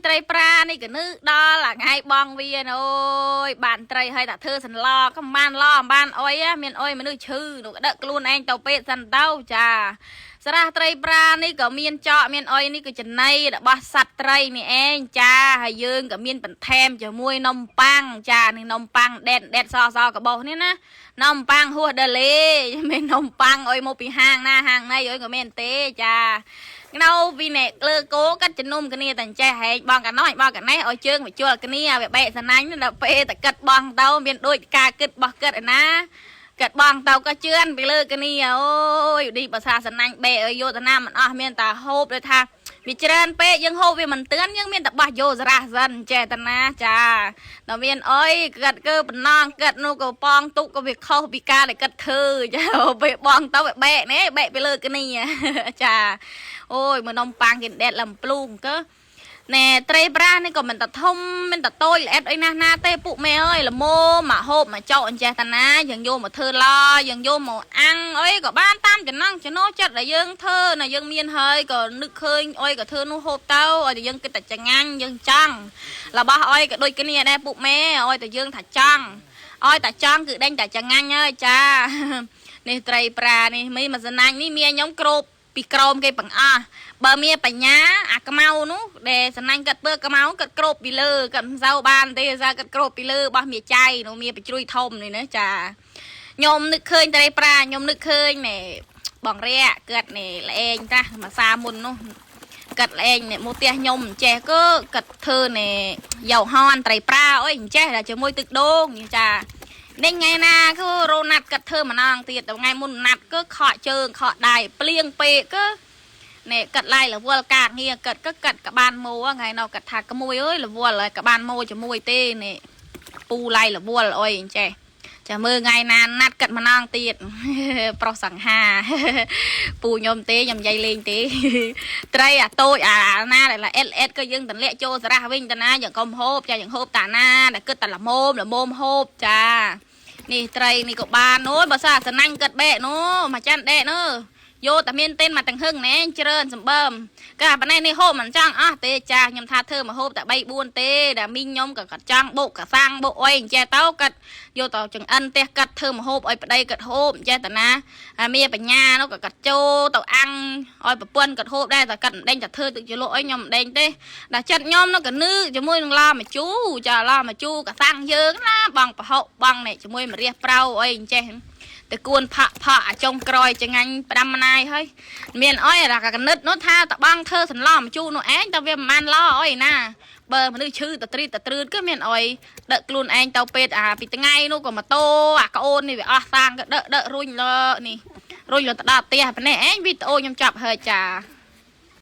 ត្រីប្រានេះក៏នឹកដល់អាថ្ងៃបងវានអូយបានត្រីឲ្យតែធ្វើសន្លក៏មិនបានឡមិនបានអុយមានអុយមនុស្សឈឺនោះក៏ដឹកខ្លួនឯងទៅពេទ្យសិនទៅចាស្រះត្រីប្រានេះក៏មានចកមានអុយនេះក៏ចំណីរបស់សត្វត្រីនេះឯងចាហើយយើងក៏មានបន្ថែមជាមួយនំប៉័ងចានេះនំប៉័ងដេតដេតសសកបោសនេះណានំប៉័ងហួសដលេមិននំប៉័ងអុយមកពីហាងណាហាងណីអុយក៏មានទេចា នៅពីអ្នកលើគោកាត់ជំនុំគ្នាតែចេះហែកបងកណោះបងកណេះឲ្យជើងមកជួលគ្នាវាបែកសណាញ់ដល់ពេលតែកាត់បងទៅមានដូចការគិតរបស់គិតឯណាកាត់បងទៅក៏ជឿនពីលើគ្នាអូយនេះភាសាសណាញ់បែកឲ្យយោតនាមិនអស់មានតែហូបដូចថាវាច្រើនពេកយើងហូបវាមិនទឿនយើងមានតែបោះយោសារៈសិនចេតនាចាដល់មានអុយកាត់គឺប៉ុណ្ណងកាត់នោះក៏ប៉ងទុកក៏វាខុសពីការដែលកាត់ធ្វើចាពេលបងទៅវាបែកនេះបែកពីលើគ្នាចា អូយមើលនំប៉ាងគេដេតលំភ្លូងកើណែត្រីប្រានេះក៏មិនតធំមិនតតូចល្អិតអីណាស់ណាទេពួកម៉ែអើយល្មមមកហូបមកចោកអញ្ចេះតាណាយើងយកមកធ្វើឡយើងយកមកអាំងអីក៏បានតាមចំណង់ចំណូលចិត្តដែលយើងធ្វើណាយើងមានហើយក៏នឹកឃើញអីក៏ធ្វើនោះហូបទៅឲ្យតែយើងគិតតែចងាញ់យើងចង់របស់អីក៏ដូចគ្នាដែរពួកម៉ែឲ្យតែយើងថាចង់ឲ្យតែចង់គឺដេញតែចងាញ់ហើយចានេះត្រីប្រានេះមីមួយសណាញ់នេះមានខ្ញុំគ្របពីក្រោមគេបង្អស់បើមានបញ្ញាអាខ្មៅនោះដែលសណាញ់កាត់ពើខ្មៅកាត់ក្របពីលើកាត់មិនសូវបានទេសារកាត់ក្របពីលើរបស់មាចៃនោះមានបជ្រួយធំនេះណាចាខ្ញុំនឹកឃើញត្រីប្រាខ្ញុំនឹកឃើញណែបងរៈកាត់នេះល្អែងតាមួយសាមុននោះកាត់ល្អែងនេះមកផ្ទះខ្ញុំមិនចេះគឺកាត់ធ្វើនេះយោហនត្រីប្រាអុយមិនចេះតែជាមួយទឹកដូងចានេះថ្ងៃណាគឺរោណាត់កាត់ធ្វើម្ដងទៀតតែថ្ងៃមុនណាត់គឺខកជើងខកដៃភ្លៀងពេកគឺនេះកាត់ឡាយរវល់ការងារកាត់ក៏កាត់ក្បានម៉ូថ្ងៃនោះកាត់ថាក្មួយអើយរវល់ហើយក្បានម៉ូជាមួយទេនេះពូឡាយរវល់អុយអញ្ចេះចាមើលថ្ងៃណាណាត់កាត់ម្ដងទៀតប្រុសសង្ហាពូខ្ញុំទេខ្ញុំនិយាយលេងទេត្រីអាតូចអាណាដែលអិតអិតក៏យើងទម្លាក់ចូលសារះវិញតាណាយើងកុំហូបចាយើងហូបតាណាដែលគិតតែល្មមល្មមហូបចានេះត្រីនេះក៏បានអូយបើសិនសណាញ់កាត់បែកនោះមួយចាន់ដេកនោះយកតែមានទេនមកទាំងហឹងណែច្រើនសម្បើមកាប៉ុណ្ណេះនេះហូបមិនចង់អស់ទេចាខ្ញុំថាធ្វើមកហូបតែ3 4ទេដែលមីងខ្ញុំក៏គាត់ចង់បុកកសាំងបុកអុយអញ្ចេះទៅគាត់យកទៅចង្អិនផ្ទះកាត់ធ្វើមកហូបឲ្យប្តីគាត់ហូបអញ្ចេះតាណាហើយមានបញ្ញានោះក៏គាត់ចូលទៅអាំងឲ្យប្រពន្ធគាត់ហូបដែរតែគាត់មិនដេញតែធ្វើទឹកជ្រលក់អីខ្ញុំមិនដេញទេដល់ចិត្តខ្ញុំនោះក៏នឺជាមួយនឹងឡមជូចាឡមជូកសាំងយើងណាបងប្រហុកបងនេះជាមួយម្រះប្រៅអីអញ្ចេះទៅគួនផាក់ផាក់អាចុងក្រោយចងាញ់ផ្ដាំម្នាយហើយមានអុយអាកណិតនោះថាតបងធ្វើសន្លំជូនោះឯងតែវាមិនបានឡអុយណាបើមនុស្សឈឺតត្រីតត្រឿនគឺមានអុយដឹកខ្លួនឯងទៅពេទ្យអាពីថ្ងៃនោះក៏ម៉ូតូអាក្អូននេះវាអស់សាងក៏ដឹកដឹករុញលើនេះរុញលើទៅដល់ផ្ទះប៉ុណ្ណេះឯងវីដេអូខ្ញុំចាប់ហើយចា